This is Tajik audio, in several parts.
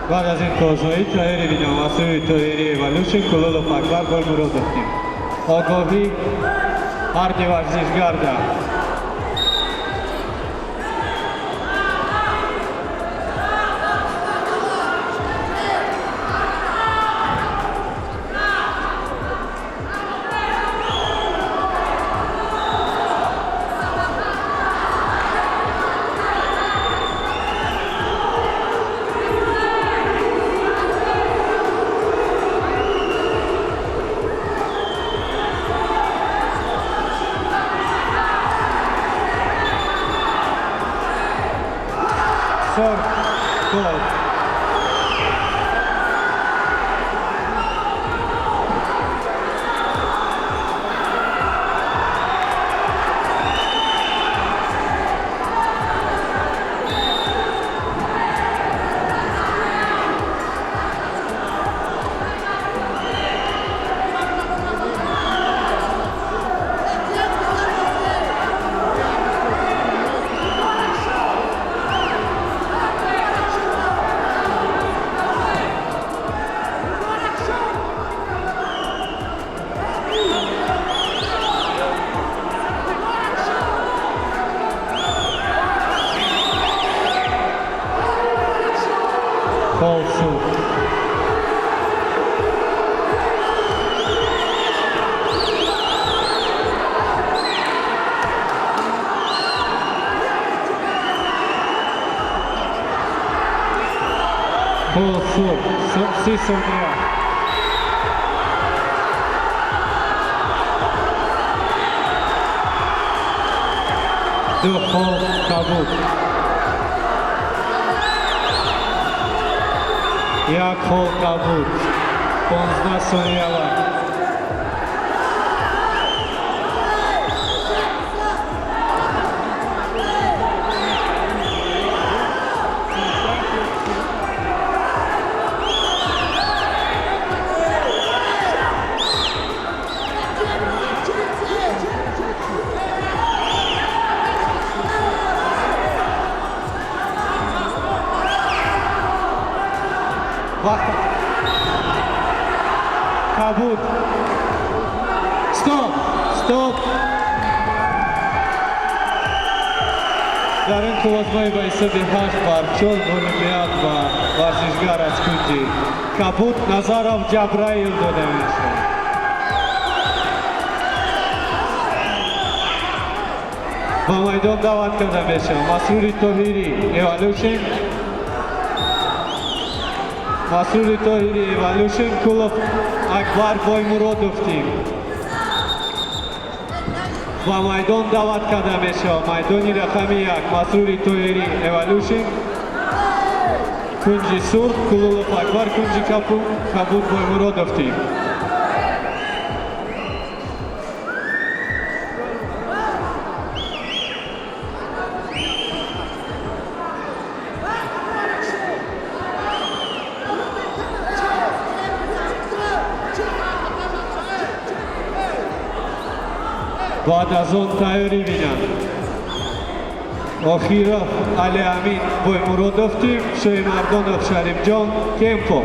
Баъд аз ин қозоӣ тайёри бинам Масрури Тоҳирӣ Эволюшн, Кулолов Акбар Боймуродов тим. Огоҳӣ ҳарди варзишгарда. Сор гол. Хол суд. Хол суд. 30 сония. Ду хол кабуд. Як хол кабуд. 15 сония вақт. Вақт. Кабуд. Стоп! Стоп! Дар ин қувватмои ба ҳисоби 8-4 ғолибият ба варзишгар аз кунҷи кабуд Назаров Ҷабраил дода мешавад. Ба майдон даъват карда мешавад Масрури Тоҳирӣ Эволюшн, Масрури Тоҳирӣ Эволюшн, Кулов Акбар Боймуродов тим. Ба майдон даъват карда мешавад майдони рақами 1 Масрури Тоҳирӣ Эволюшн, кунҷи сурх, Кулолов Акбар, кунҷи кабуд, Боймуродов тим. Баъд аз он тайёрӣ бинанд Охиров Алиамин Боймуродов тим, Шоимардонов Шарифҷон Кемпо.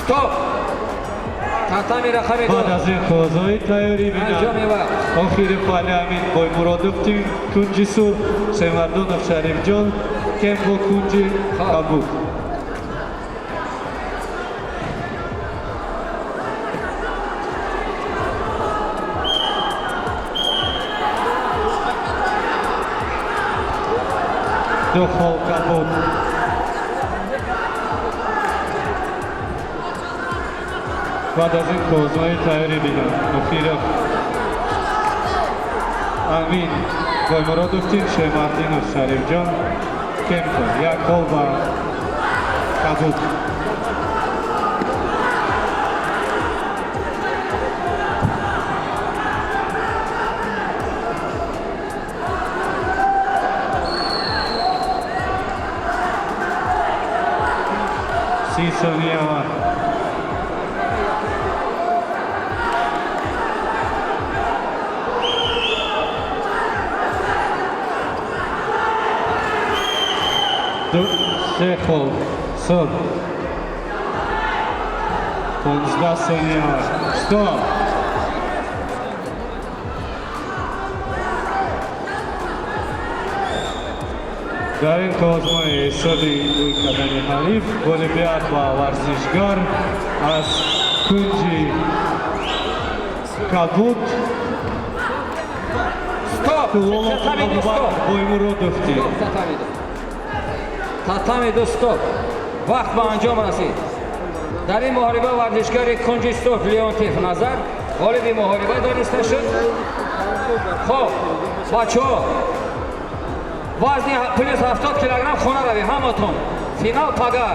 Стоп! Татами рақами Баъд 2. аз ин қувватҳои тайёрӣ бинанд Анҷоми вақт. Охиров Алиамин Боймуродов тим, кунҷи сурх, Шоимардонов Шарифҷон Кемпо, кунҷи кабуд. Ду хол кабуд. Баъд аз ин қувватҳои тайёрӣ бинанд Охиров Амин Боймуродов тим, Шоимардинов Шарифҷон Кемпо. Як хол ба кабуд. 30 сония. Ду, се хол. Стоп. 15 сония. Стоп. Дар ин коғозмои ҳисоби рӯй кардани ҳариф ғолибият ба варзишгар аз кунҷи кабуд Стоп! Лоло Татами ду, стоп! Боймуродов дид. Стоп, татами ду. Татами ду, стоп. Вақт ба анҷом расид. Дар ин муҳориба варзишгари кунҷи сурх Леонтьев Назар ғолиби муҳориба дониста шуд. Хоб, бачаҳо, вазни плюс 70 килограмм, хона равед ҳаматон. Финал пага.